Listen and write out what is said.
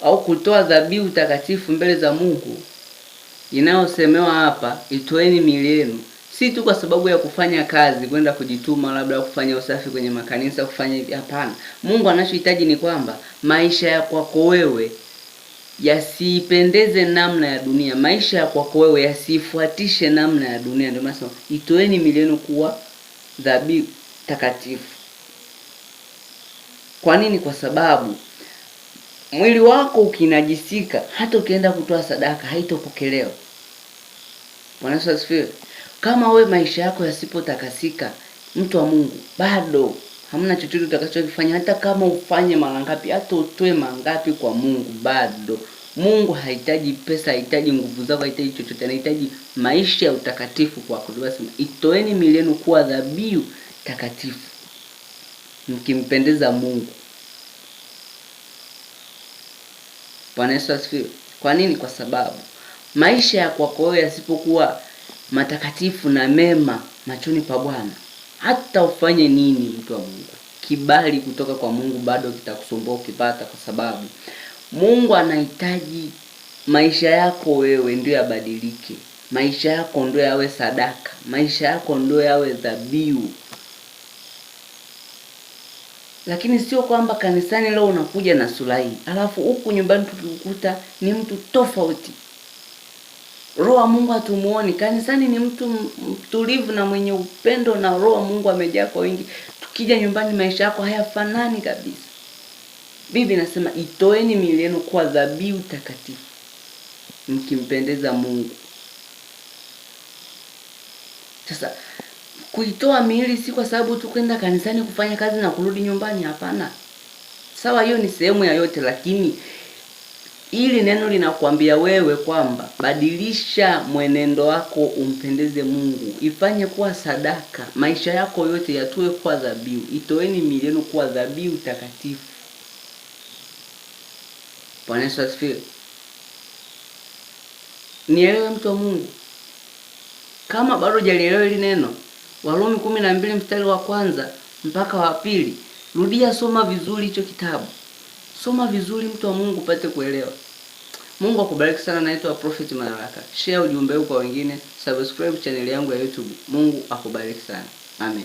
au kutoa dhabihu takatifu mbele za Mungu inayosemewa hapa, itoeni miili yenu, si tu kwa sababu ya kufanya kazi, kwenda kujituma, labda kufanya usafi kwenye makanisa, kufanya hivi. Hapana, Mungu anachohitaji ni kwamba maisha ya kwako wewe yasiipendeze namna ya dunia, maisha ya kwako wewe yasiifuatishe namna ya dunia. Ndio maana itoeni miili yenu kuwa dhabihu takatifu. Kwa nini? Kwa sababu mwili wako ukinajisika, hata ukienda kutoa sadaka haitopokelewa. Bwana Yesu asifiwe. Kama we maisha yako yasipotakasika, mtu wa Mungu, bado hamna chochote utakachokifanya. Hata kama ufanye mara ngapi, hata utoe mara ngapi kwa Mungu, bado Mungu hahitaji pesa, hahitaji nguvu zako, hahitaji chochote, anahitaji maisha ya utakatifu kwako. Ndio basi, itoeni miili yenu kuwa dhabihu takatifu, mkimpendeza Mungu. Bwana Yesu asifiwe. Kwa nini? Kwa sababu maisha ya kwako wewe yasipokuwa matakatifu na mema machoni pa Bwana, hata ufanye nini, mtu wa Mungu, kibali kutoka kwa Mungu bado kitakusumbua ukipata, kwa sababu Mungu anahitaji maisha yako wewe ndio yabadilike, maisha yako ndio yawe sadaka, maisha yako ndio yawe dhabihu. Lakini sio kwamba kanisani leo unakuja na sura hii, alafu huku nyumbani tukikukuta ni mtu tofauti. Roho wa Mungu hatumuoni kanisani, ni mtu mtulivu na mwenye upendo na Roho wa Mungu amejaa kwa wingi. Tukija nyumbani, maisha yako hayafanani kabisa. Biblia inasema itoeni miili yenu kuwa dhabihu takatifu, mkimpendeza Mungu. Sasa kuitoa miili si kwa sababu tu kwenda kanisani kufanya kazi na kurudi nyumbani, hapana. Sawa, hiyo ni sehemu ya yote, lakini ili neno linakwambia wewe kwamba badilisha mwenendo wako umpendeze Mungu, ifanye kuwa sadaka, maisha yako yote yatoe kuwa dhabihu. Itoeni miili yenu kuwa dhabihu takatifu. Bwana Yesu asifiwe. Nielewe mtu wa Mungu, kama bado hujalielewa hili neno, Warumi 12 mstari wa kwanza mpaka wa pili, rudia, soma vizuri hicho kitabu, soma vizuri mtu wa Mungu upate kuelewa. Mungu akubariki sana. Naitwa Prophet Madaraka. Share ujumbe huu kwa wengine, subscribe channel yangu ya YouTube. Mungu akubariki sana. Amen.